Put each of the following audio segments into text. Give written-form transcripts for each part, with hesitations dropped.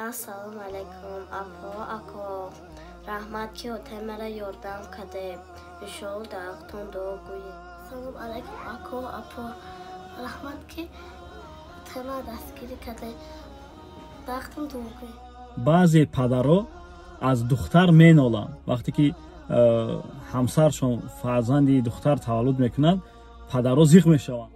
Ассалому алайкум, апо, ако. Раҳмат, ки отаи мара ёрдам кардед. Иншоалло, дар ҳақтон дуо гӯед. Ассалому алайкум, ако, апо. Раҳмат, ки отаи мара дастгирӣ кардед. Дар ҳақтон дуо гӯед. Баъзе падаро аз духтар меноланд. Вақте ки ҳамсаршон фарзанди духтар таваллуд мекунад, падаро зиқ мешаванд.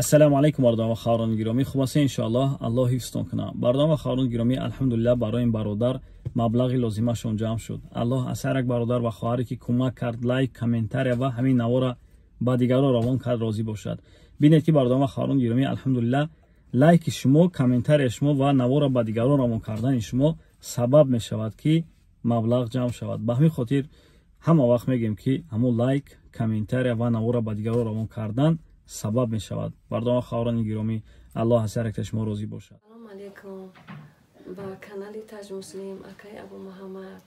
Ассалому алайкум, бародарон ва хоҳарони гиромӣ. Хуб ҳастед, иншоаллоҳ, Аллоҳ ҳифзтон кунад. Бародарон ва хоҳарони гиромӣ, алҳамдулиллаҳ, барои ин бародар маблағи лозимашон ҷамъ шуд. Аллоҳ аз ҳар як бародар ва хоҳаре, ки кӯмак кард, лайк, комментария ва ҳамин навора ба дигарон равон кард, розӣ бошад. Бинед, ки бародарон ва хоҳарони гиромӣ, алҳамдулиллаҳ, лайки шумо, комментария шумо ва навора ба дигарон равон кардани шумо сабаб мешавад, ки маблағ ҷамъ шавад. Ба ҳамин хотир ҳама вақт мегӯем, ки ҳамун лайк, комментария ва навора ба дигарон равон кардан сабаб мешавад. Бародарон, хоҳарони гиромӣ, Аллоҳ аз ҳар яктаи шумо розӣ бошад. Салом алейкум ба канали Таҷ Муслим, акай Абу Муҳаммад.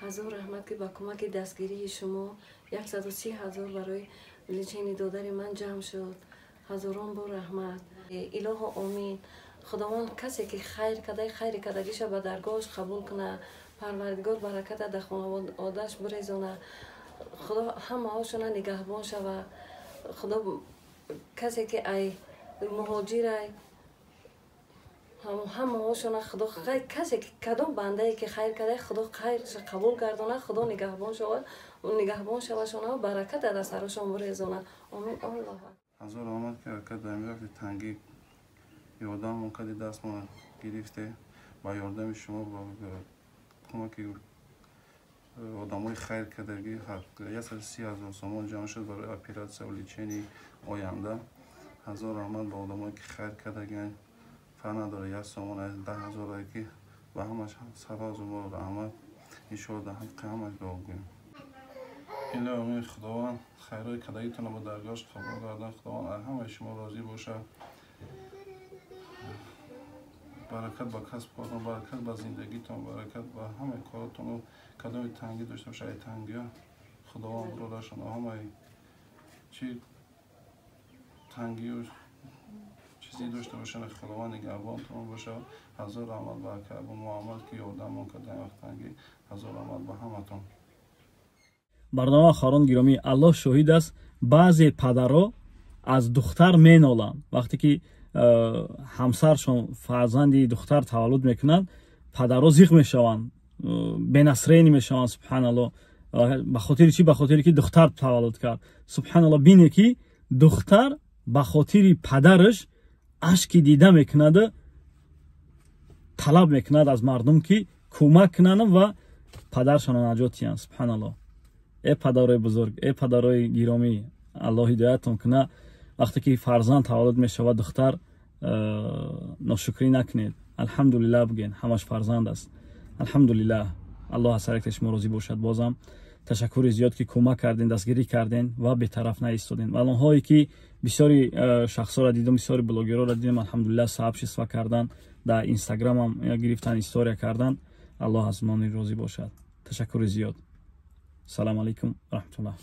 Ҳазор раҳмат, ки ба кӯмаки дастгирии шумо 130 000 барои лечение додари ман ҷамъ шуд. Ҳазорон бор раҳмат. Илоҳо омин. Худованд касе ки хайр карда, хайри кардагиша ба даргоҳаш қабул кунад. Парвардигор бараката дар хонаводааш бирезона. Худо ҳамаҳошона нигаҳбон шава. Худо касе ки ай муҳоҷирай, ҳамаҳошона Худо, касе ки, кадом бандае ки хайр карда, Худо хайрша қабул гардона. Худо нигаҳбон шава, нигаҳбон шавашона, бараката дар сарашон бирезона. Омин, Аллоҳ. Ҳазор раҳмат, ки ака дар вақти тангӣ ёрдамон карди, дастмон гирифте. Ба ёрдами шумо, ба кӯмаки одамои хайр кардагӣ 130 000 сомон ҷамъ шуд барои оператсия ва лечение оянда. Ҳазор раҳмат ба одамое, ки хайр кардагианд. Фарқ надорад 1 сомон, 10 000, ки ба ҳамаш сарозу раҳмат. Иншоалло, дар ҳаққи ҳамаш дуо гӯем. Илоҳи Худованд хайрои кардагитонро ба даргоҳаш қабул гардад. Худованд аз ҳамаи шумо розӣ бошад. Баракат ба касб коротон, баракат ба зиндагитон, баракат ба ҳамаи коротон. Кадоми тангӣ дошта боша, ай тангиҳо Худованд бурорашон. Ҳамаи чи тангию чизе дошта бошанд, Худованд нигаҳбонтон бошад. Ҳазор раҳмат ба ака Абу Муҳаммад, ки ёрдамон кард дар вақт тангӣ. Ҳазор раҳмат ба ҳаматон. Барнома, хоҳарон гиромӣ, Аллоҳ шоҳид аст, баъзе падаро аз духтар меноланд. Вақте ки ҳамсаршон фарзанди духтар таваллуд мекунад, падаро зиқ мешаванд, бенасрени мешаванд. Субҳаналло. Ба хотири чӣ? Ба хотире ки духтар таваллуд кард. Субҳаналло, бине, ки духтар ба хотири падараш ашки дида мекунаду талаб мекунад аз мардум, ки кӯмак кунанд ва падаршонро наҷот диҳанд. Субҳаналло. Э падарои бузург, э падарои гиромӣ, Аллоҳ ҳидоятон кунад. Вақте ки фарзанд таваллуд мешавад духтар, ношукрӣ накунед, алҳамдулиллаҳ бигӯен. Ҳамаш фарзанд аст, алҳамдулиллаҳ. Аллоҳ аз ҳар яктаи шумо розӣ бошад. Бозам ташаккури зиёд, ки кӯмак кардем, дастгирӣ кардем ва бетараф наистодем. Ва онҳое ки бисёри шахсҳоро дидам, бисёри блогерҳоро дидем, алҳамдулиллаҳ, сообщество кардан, дар Инстаграмам гирифтан, история кардан. Аллоҳ аз мони розӣ бошад. Ташаккури зиёд. Салому алайкум раҳматуллоҳ.